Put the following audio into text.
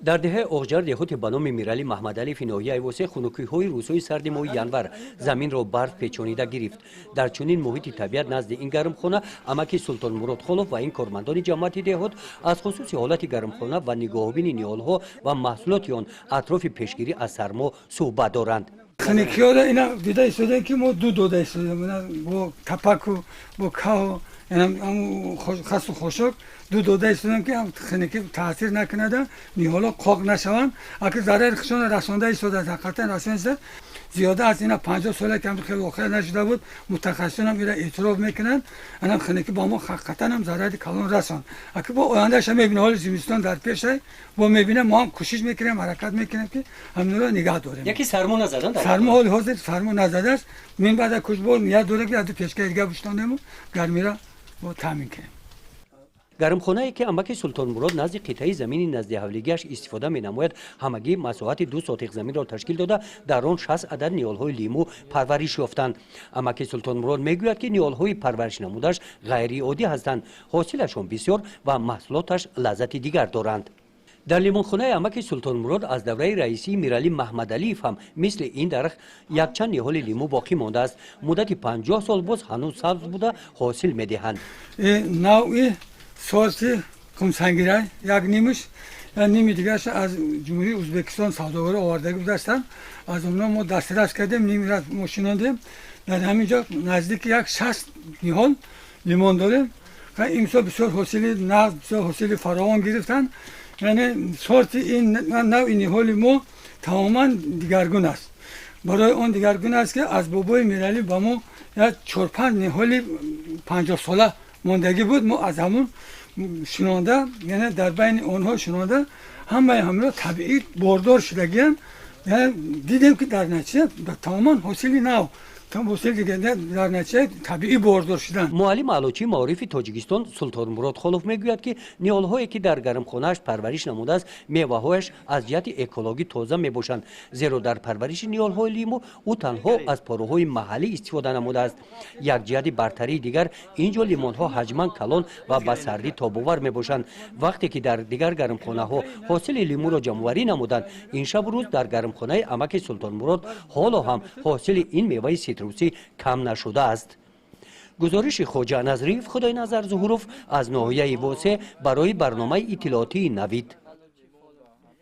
Дар деҳаи Оғҷар, деҳоте ба номи Миралӣ Маҳмадалиеви ноҳияи Восе, хунукиҳои рӯзҳои сарди моҳи январ заминро барф печонида гирифт. Дар чунин муҳити табиат назди ин гармхона амаки Султонмурод Холов ва ин кормандони ҷамоати деҳот аз хусуси ҳолати гармхона ва нигоҳубини ниҳолҳо ва маҳсулоти он атрофи пешгирӣ аз сармо суҳбат доранд. Хунукиҳоро ина дида истодаем, ки мо дуд дода истодаем бо тапаку, бо каҳу, хасу хошок дуд дода истодаем, ки хунукӣ таъсир накунада, ниҳоло қоқ нашаванд. Аки зарари худшонро расонда истодааст, ҳақиқатан расонда истодааст. Зиёда аз ина 50 сола ки хеле воқеа нашуда буд. Мутахассисонам ира эътироф мекунанд. Анам хунукӣ ба мо ҳақиқатан ҳам зарари калон расонд. Аки бо ояндаша мебинем, ҳоли зимистон дар пешай, бо мебинем. Мо ҳам кӯшиш мекунем, ҳаракат мекунем, ки ҳаминро нигаҳ дорем. Яки сармо назадан? Сармо ҳоли ҳозир сармо назадааст. Мин баъда кӯш бо ният дорем, ки аду печкаи дига бишонему гармиро бо таъмин кунем. Гармхонае, ки амаки Султонмурод назди қитъаи замини назди ҳавлигиаш истифода менамояд, ҳамагӣ масоҳати 2 сотих заминро ташкил дода, дар он 60 адад ниҳолҳои лимӯ парвариш ёфтанд. Амаки Султонмурод мегӯяд, ки ниҳолҳои парваришнамудааш ғайриоддӣ ҳастанд, ҳосилашон бисёр ва маҳсулоташ лаззати дигар доранд. Дар лимонхонаи амаки Султонмурод аз давраи раисии Миралӣ Маҳмадалиев ҳам мисли ин дарахт якчанд ниҳоли лимӯ боқӣ мондааст. Муддати 50 сол боз ҳанӯз сабз буда, ҳосил медиҳанд. Навъи сорти қумсангирай як нимаш, як ними дигараш аз Ҷумҳурии Ӯзбекистон савдогаро овардагӣ будастанд. Аз онҳо мо дастрас кардем, нимира мо шинондем. Дар ҳамин ҷо наздики як 60 ниҳол лимон дорем. Имсол бисёр ҳосили нағз, бисёр ҳосили фаровон гирифтанд. Яъне сорти ин навъи ниҳоли мо тамоман дигаргун аст. Барои он дигаргун аст, ки аз бобои Миралӣ ба мо як чор-панҷ ниҳоли 50-сола мондагӣ буд. Мо аз ҳамун шинонда, яъне дар байни онҳо шинонда, ҳамаи ҳамино табиӣ бордор шудагиянд. Яъне дидем, ки дар натиҷа тамоман ҳосили нав, ҳосили дигар, дар натиҷаи табиӣ бордор шудан. Муаллим, аълочии маорифи Тоҷикистон Султонмурод Холов мегӯяд, ки ниҳолҳое, ки дар гармхонааш парвариш намудааст, меваҳояш аз ҷиҳати экологӣ тоза мебошанд, зеро дар парвариши ниҳолҳои лимӯ ӯ танҳо аз пораҳои маҳаллӣ истифода намудааст. Як ҷиҳати бартарии дигар, ин ҷо лимонҳо ҳаҷман калон ва ба сардӣ тобовар мебошанд. Вақте ки дар дигар гармхонаҳо ҳосили лимӯро ҷамъоварӣ намуданд, ин шабу рӯз дар гармхонаи амаки Султонмурод ҳоло ҳам ҳосили ин меваи ситрусӣ кам нашудааст. Гузориши Хоҷа Назриев, Худойназар Зуҳуров аз ноҳияи Восе барои барномаи иттилоотии «Навид».